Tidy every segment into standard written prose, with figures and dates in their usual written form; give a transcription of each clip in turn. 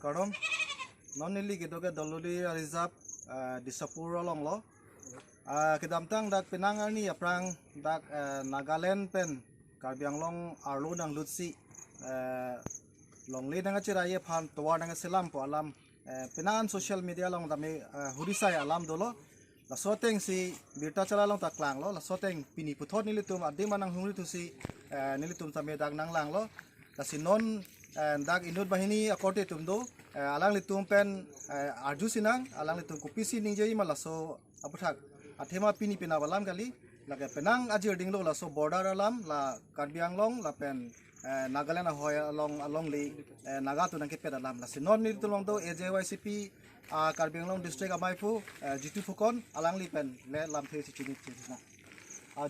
Karon non nili kidoke Daldali reserve Disapur along lo kidamtang dak Penang arni aprang dak Nagaland pen Karbi Anglong arlo nang lutsi longle nang achira ye phan towa nang selam po alam Penang social media long dami hurisai alam dolo la soteng si birta chala long taklang lo la soteng pini puthot nilitum adim manang hungri tu si nilitum tame dak nang lang lo la sinon dak inut bahini akorte tumdo alang litum pen arju sinang alang litum kupisi ningjei ma laso aputhak athema pini pina balam kali lage Penang ajir dinglo laso border alam la Karbi Anglong la pen Nagaland hoy along along li Naga tu nang ke pet alam la sinon nilitum long do AJYCP Karbi Anglong district amaifu Jitu Phukan alang li pen le lam the si chini chini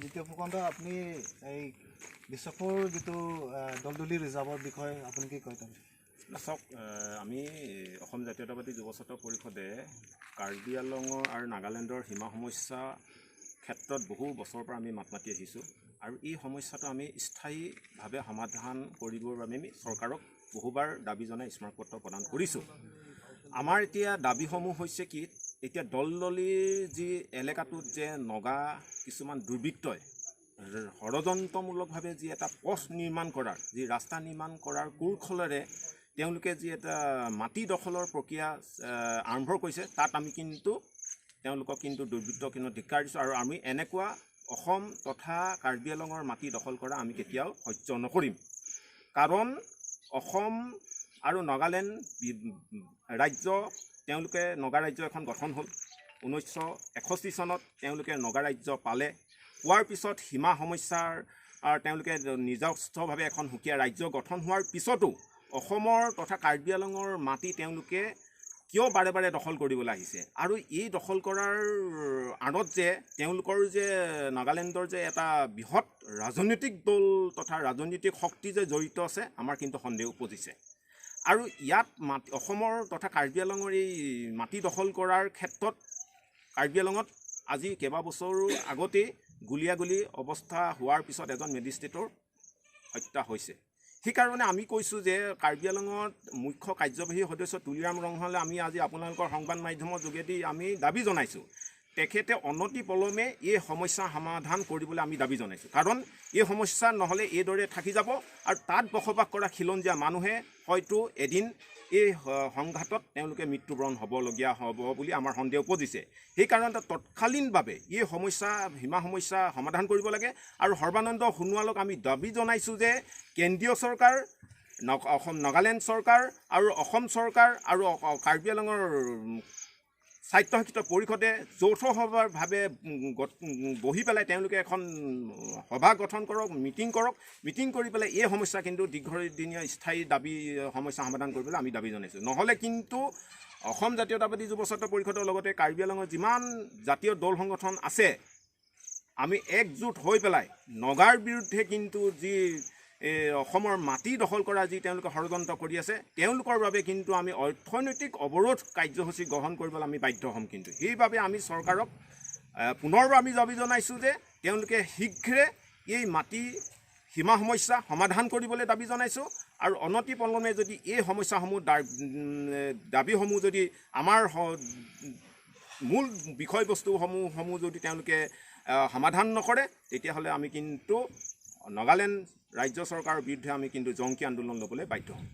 Jitu Phukan da আপনি এই বিশ্বপুৰ যিটো দলদলি ৰিজাৰ্ভৰ বিষয়ে আপুনি কি কয়? চাওক, আমি অসম জাতীয়তাবাদী যুৱ ছাত্ৰ পৰিষদে কাৰ্বি আংলঙৰ আৰু নাগালেণ্ডৰ সীমা সমস্যা ক্ষেত্ৰত বহু বছৰৰ পৰা আমি মাত মাতি আহিছোঁ আৰু এই সমস্যাটো আমি স্থায়ীভাৱে সমাধান কৰিবৰ বাবে আমি চৰকাৰক বহুবাৰ দাবী জনাই স্মাৰকপত্ৰ প্ৰদান কৰিছোঁ। আমাৰ এতিয়া দাবীসমূহ হৈছে কি, এতিয়া দলদলিৰ যি এলেকাটোত যে নগা কিছুমান দুৰ্বৃত্তই ষড়যন্ত্ৰমূলকভাৱে যি এটা পথ নিৰ্মাণ কৰাৰ, যি ৰাস্তা নিৰ্মাণ কৰাৰ কৌশলেৰে তেওঁলোকে যি এটা মাটি দখলৰ প্ৰক্ৰিয়া আৰম্ভ কৰিছে, তাত আমি কিন্তু তেওঁলোকক কিন্তু দুৰ্বৃত্ত কিন্তু ধিক্কাৰ দিছোঁ আৰু আমি এনেকুৱা অসম তথা কাৰ্বি আংলঙৰ মাটি দখল কৰা আমি কেতিয়াও সহ্য নকৰিম। কাৰণ অসম আৰু নাগালেণ্ড ৰাজ্য, তেওঁলোকে নগা ৰাজ্য এখন গঠন হ'ল 1961 চনত, তেওঁলোকে নগা ৰাজ্য পালে। পোৱাৰ পিছত সীমা সমস্যাৰ তেওঁলোকে নিজস্বভাৱে এখন সুকীয়া ৰাজ্য গঠন হোৱাৰ পিছতো অসমৰ তথা কাৰ্বি আংলঙৰ মাটি তেওঁলোকে কিয় বাৰে বাৰে দখল কৰিবলৈ আহিছে আৰু এই দখল কৰাৰ আঁৰত যে তেওঁলোকৰ যে নাগালেণ্ডৰ যে এটা বৃহৎ ৰাজনৈতিক দল তথা ৰাজনৈতিক শক্তি যে জড়িত আছে, আমাৰ কিন্তু সন্দেহ উপজিছে। আৰু ইয়াত মাটি অসমৰ তথা কাৰ্বি আংলঙৰ এই মাটি দখল কৰাৰ ক্ষেত্ৰত কাৰ্বি আংলঙত আজি কেইবাবছৰো আগতেই গুলীয়াগুলী অৱস্থা হোৱাৰ পিছত এজন মেজিষ্ট্ৰেটৰ হত্যা হৈছে। সেইকাৰণে আমি কৈছোঁ যে কাৰ্বি আংলঙত মুখ্য কাৰ্যবাহী সদস্য তুলিৰাম ৰংহাঙলৈ আমি আজি আপোনালোকৰ সংবাদ মাধ্যমৰ যোগেদি আমি দাবী জনাইছোঁ, তেখেতে অনতি পলমে এই সমস্যা সমাধান কৰিবলৈ আমি দাবী জনাইছোঁ। কাৰণ এই সমস্যা নহ'লে এইদৰে থাকি যাব আৰু তাত বসবাস কৰা খিলঞ্জীয়া মানুহে হয়তো এদিন এই সংঘাতত তেওঁলোকে মৃত্যুবৰণ হ'বলগীয়া হ'ব বুলি আমাৰ সন্দেহ উপজিছে। সেইকাৰণে তৎকালীনভাৱে এই সমস্যা, সীমা সমস্যা সমাধান কৰিব লাগে। আৰু সৰ্বানন্দ সোণোৱালক আমি দাবী জনাইছোঁ যে কেন্দ্ৰীয় চৰকাৰ, অসম নাগালেণ্ড চৰকাৰ আৰু অসম চৰকাৰ আৰু কাৰ্বি আংলঙৰ স্বায়ত্তশাসিত পৰিষদে যৌথভাৱে বহি পেলাই তেওঁলোকে এখন সভা গঠন কৰক, মিটিং কৰক। মিটিং কৰি পেলাই এই সমস্যা কিন্তু দীৰ্ঘদিনীয়া স্থায়ী দাবী সমস্যা সমাধান কৰিবলৈ আমি দাবী জনাইছোঁ। নহ'লে কিন্তু অসম জাতীয়তাবাদী যুৱ ছাত্ৰ পৰিষদৰ লগতে কাৰ্বি আংলঙৰ যিমান জাতীয় দল সংগঠন আছে, আমি একজোট হৈ পেলাই নগাৰ বিৰুদ্ধে কিন্তু যি অসমৰ মাটি দখল কৰা যি তেওঁলোকে ষড়যন্ত্ৰ কৰি আছে, তেওঁলোকৰ বাবে কিন্তু আমি অৰ্থনৈতিক অৱৰোধ কাৰ্যসূচী গ্ৰহণ কৰিবলৈ আমি বাধ্য হ'ম। কিন্তু সেইবাবে আমি চৰকাৰক পুনৰবাৰ আমি দাবী জনাইছোঁ যে তেওঁলোকে শীঘ্ৰে এই মাটি সীমা সমস্যা সমাধান কৰিবলৈ দাবী জনাইছোঁ। আৰু অনতি পলমে যদি এই সমস্যাসমূহ দাবীসমূহ যদি আমাৰ মূল বিষয়বস্তুসমূহ যদি তেওঁলোকে সমাধান নকৰে, তেতিয়াহ'লে আমি কিন্তু নাগালেণ্ড ৰাজ্য চৰকাৰৰ বিৰুদ্ধে আমি কিন্তু জংকী আন্দোলন ল'বলৈ বাধ্য হ'ম।